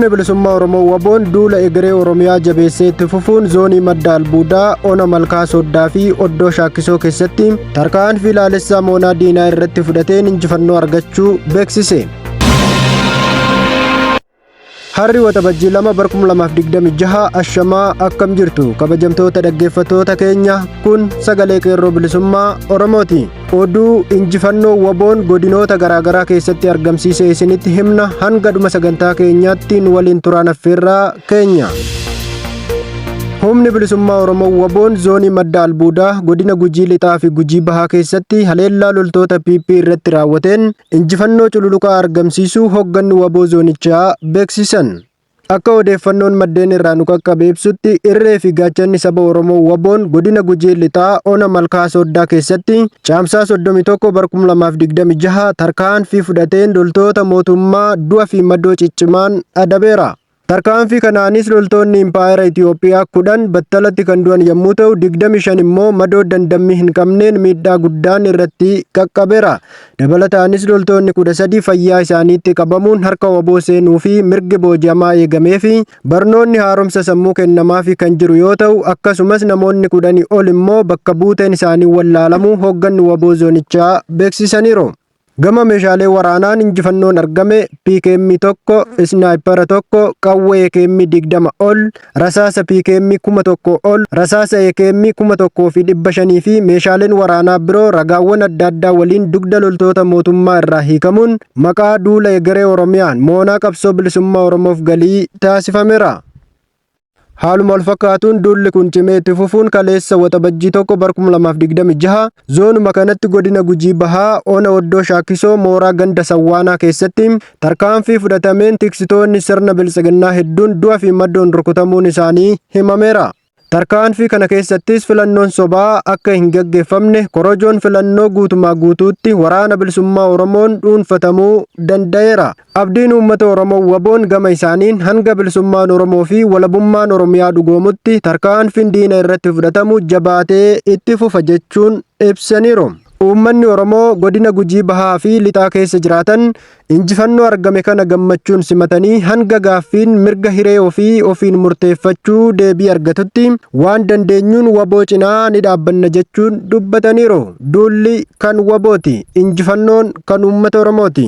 Humni Bilisummaa Oromoo WBOn duula egeree Oromiyaa jabeessee itti fufuun zoonii Madda Albuudaa, Ona Malkaa Sooddaa fi Oddoo Shaakkisoo keessatti tarkaanfii laalessaa moonaa diinaa irratti fudhateen injifannoo argachuu beeksise. Harri Waxabajjii 2 bar 2026 ashamaa akkam jirtu kabajamtoota dhaggeeffattoota keenya kun sagalee qeerroo bilisummaa Oromooti. Oduu injifannoo WBOn godinoota garaagaraa keessatti argamsiise isinitti himna hanga dhuma sagantaa keenyaatti nu waliin turaan affeerraa keenya. Humni Bilisummaa Oromoo WBOn zoonii Madda Albuudaa godina Gujii Lixaa fi Gujii Bahaa keessatti haleellaa loltoota PP irratti raawwateen injifannoo cululuqaa argamsiisuu hogganni wbo zoonichaa beeksisan. Akka odeeffannoon maddeen irraa nu qaqqabe ibsutti irree fi gaachanni saba Oromoo WBOn godina Gujii Lixaa ona Malkaa Sooddaa keessatti Caamsaa 31 bar 2026 tarkaanfii fudhateen loltoota mootummaa du'a fi madoo ciccimaan adabeera. Tarkaanfii kanaanis loltoonni Impaayera Itiyoophiyaa 10 battalatti kan du'an yommuu ta'u, 25 immoo madoo dandammii hin qabneen miidhaa guddaan irratti qaqqabeera. Dabalataanis loltoonni 13 fayyaa isaaniitti qabamuun harka wbo seenuu fi mirgi booji'amaa eegameefi barnoonni haaromsa sammuu kennamaafi kan jiru yoo ta'u, akkasumas namoonni 10 ol immoo bakka buuteen isaanii wallaalamuu hoogganni wbo zoonichaa beeksisaniiru. Gama meeshaalee waraanaan injifannoon argame PKM 1, Isnaayippara 1, qawwee AKM 20 ol, rasaasa PKM 1000 ol, rasaasa AKM 1500 fi meeshaaleen waraanaa biroo ragaawwan adda addaa waliin dugda loltoota mootummaa irraa hiikamuun maqaa duula egeree Oromiyaan moonaa qabsoo bilisummaa Oromoof galii taasifameera. Haaluma walfakkaatuun duulli kun cimee itti fufuun kaleessa Waxabajjii 1 bar 2026 zoonuma kanatti godina Gujii Bahaa ona Oddoo Shaakkisoo mooraa ganda Sawwaanaa keessatti tarkaanfii fudhatameen tiksitoonni sirna biltsiginnaa hedduun du'a fi madoon rukutamuun isaanii himameera. Tarkaanfii kana keessattis filannoon sobaa akka hin gaggeeffamne korojoon filannoo guutumaa guutuutti waraana bilisummaa Oromoon dhuunfatamuu danda'eera. Abdiin uummata Oromoo WBOn gama isaaniin hanga bilisummaan Oromoo fi walabummaan Oromiyaa dhugoomutti tarkaanfiin diina irratti fudhatamu jabaatee itti fufa jechuun ibsaniiru. Uummanni Oromoo godina Gujii Bahaa fi Lixaa keessa jiraatan injifannoo argame kana gammachuun simatanii hanga gaaffiin mirga hiree ofii ofiin murteeffachuu deebii argatutti waan dandeenyuun wbo cinaa ni dhaabbanna jechuun dubbataniiru. Duulli kan WBOti. Injifannoon kan uummata Oromooti.